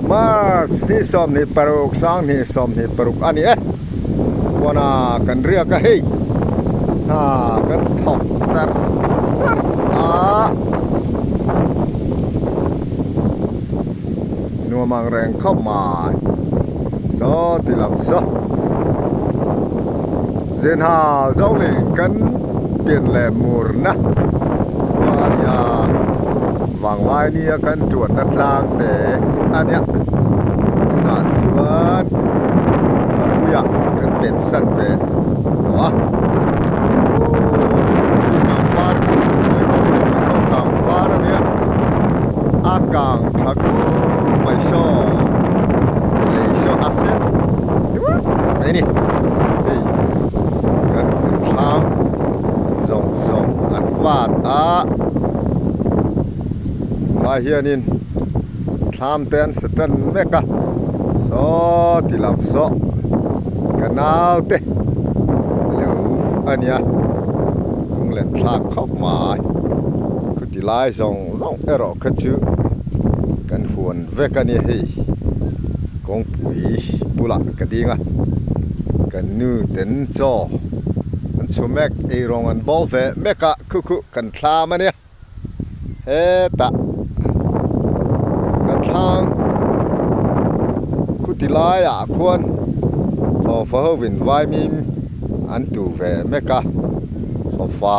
March ni 26 sanghnih 26 a ni e. Puana kan riak a hei hna kan thawk char char a. Nuam ang reng khawp mai. Saw ti lam saw. Zenha zawngin kan pian leh murna khua a nia, vanglai nia kan tuanna tlang te a nia. Tunah chuan Kapuia kan pensan ve tawh a. Aww kang var chu Kapui ho zawng ho kang var a nia, a kang tha khawp mai saw, lei saw a sen duah mai a ni. Hei kan hun thlang zawng zawng an vat a tunlai hianin thlam te an sa tan mek a saw ti lam saw ka naute lo a nia lunglen thlak khawp mai chuti lai zawng zawng erawh kha chu kan huan vek a nia hei. Kawngpui bulah ka ding a, kan nu ten chaw an chhu mek, eirawng an bawl ve mek a, khu khu kan thlam a nia. Hetah ka thlang khu ti laiah khuan hlawhfa hovin vaimim an tu ve mek a, hlawhfa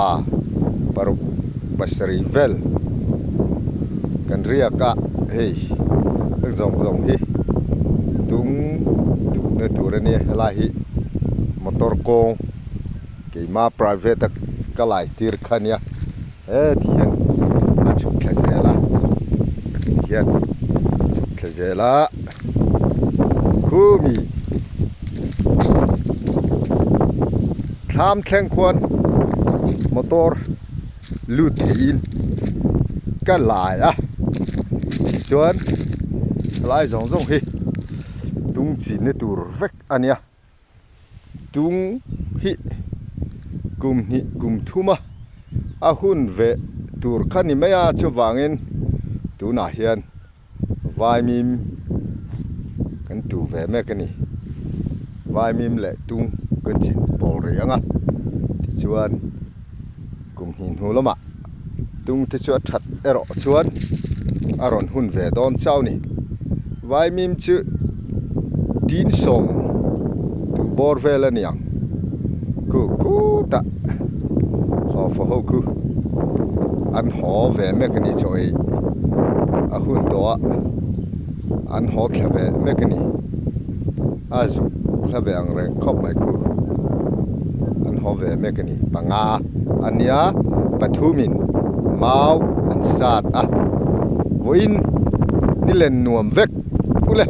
paruk pasarih vel kan riak a hei ka zawng zawng hi tung duhna tur a nia helai hi motor kawng keima private a ka lai tir kha nia heti hian a chhuk thla zel a tihian chhuk thla zel a khumi thlam thleng khuan motor lut theihin ka lai a tichuan helai zawng zawng hi tung chinna tur vek a nia tung hi kum hnih kum thum a a hun ve tur kha ni mai a chuvangin tunah hian. Vaimim kan tu ve mek a ni. Vaimim leh tung kan chin pawl rih ang a, tichuan kum hnih hnu lamah tung te chu a that erawh chuan a rawn hun ve dawn chau a ni. Vaimim chu tin sawm duh bawr vel a ni ang, ku kutah hlawhfa ho khu an haw ve mek a ni chaw ei a hun tawh a an haw thla ve mek a ni a zuk hla ve ang reng khawp mai khu an haw ve mek a ni panga a nia pathumin mau an sat a vawiin ni len nuam vek ule.